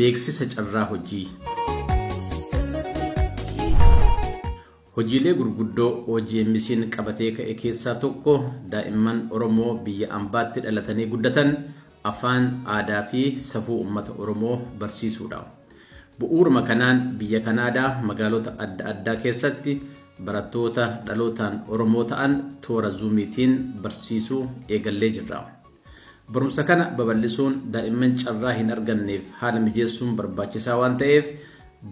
Beeksisa carraa hojii. Hojiilee gurguddoo OGMC'n qabatee ka'e keessaa tokko daa'imman Oromoo biyya ambaatti dhalatanii guddatan afaan, aadaa fi safuu uummata Oromoo barsiisuudha. Bu'uuruma kanaan biyya Kanaadaa magaalota adda addaa keessatti barattoota dhalootaan Oromoo ta'an toora zuumiitiin barsiisuu eegallee jirra. Barumsa kana babal'isuun daa'imman carraa hin arganneef haala mijeessuun barbaachisaa waan ta'eef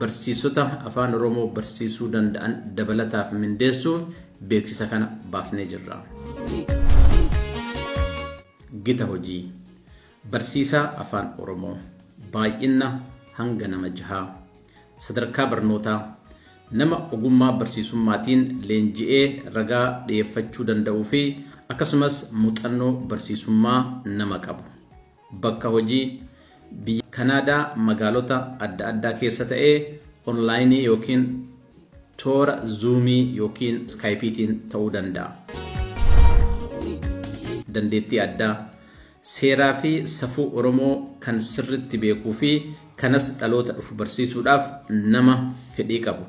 barsiisota afaan Oromoo barsiisuu danda'an dabalataaf mindeessuuf beeksisa kana baafnee jirra. Gita hojii. Barsiisaa afaan Oromoo. Baay'ina hanga nama 6. Sadarkaa barnootaa. Nama ogummaa barsiisummaatiin leenji'ee ragaa dhiyeeffachuu danda'uu fi akkasumas muuxannoo barsiisummaa nama qabu. Bakka hojii biyya Kanaadaa magaalota adda addaa keessa ta'ee onlaayinii yookiin toora zuumii yookiin iskaayipiitiin ta'uu danda'a. Dandeettii addaa. Seeraa fi safuu Oromoo kan sirriitti beekuu fi kanas dhaloota dhufu barsiisuudhaaf nama fedhii qabu.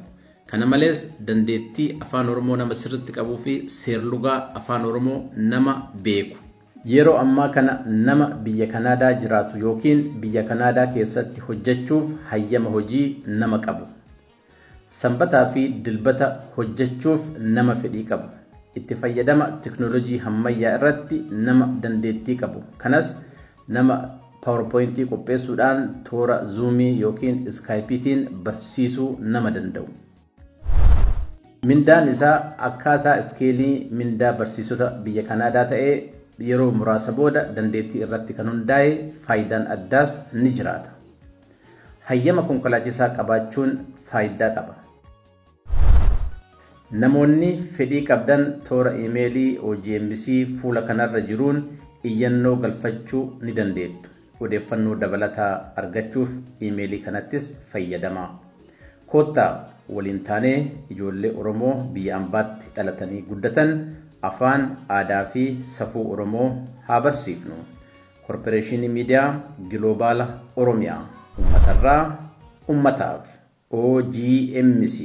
Kana malees dandeettii afaan Oromoo nama sirriitti qabuu fi seerlugaa afaan Oromoo nama beeku. Yeroo ammaa kana nama biyya Kanaadaa jiraatu yookiin biyya Kanaadaa keessatti hojjechuuf hayyama hojii nama qabu. Sanbataa fi dilbata hojjechuuf nama fedhii qabu. Itti fayyadama teknoolojii ammayyaa irratti nama dandeettii qabu. Kanas nama PowerPointii qopheessuudhaan toora zuumii yookiin iskaayipiitiin barsiisuu nama danda'u. Mindaan isaa akkaataa iskeelii mindaa barsiisota biyya Kanaadaa ta'ee yeroo muraasa booda dandeettii irratti kan hundaa'e faayidaan addaas ni jiraata. Hayyama konkolaachisaa qabaachuun faayidaa qaba. Namoonni fedhii qabdan toora iimeelii OGMC fuula kanarra jiruun iyyannoo galfachuu ni dandeettu. Odeeffannoo dabalataa argachuuf iimeelii kanattis fayyadamaa. Koottaa waliin taanee ijoollee Oromoo biyya ambaatti dhalatanii guddatan afaan, aadaa fi safuu Oromoo haa barsiifnu. Korporeeshinii Miidiyaa Giloobaala Oromiyaa. Uummatarraa uummataaf. OGMC.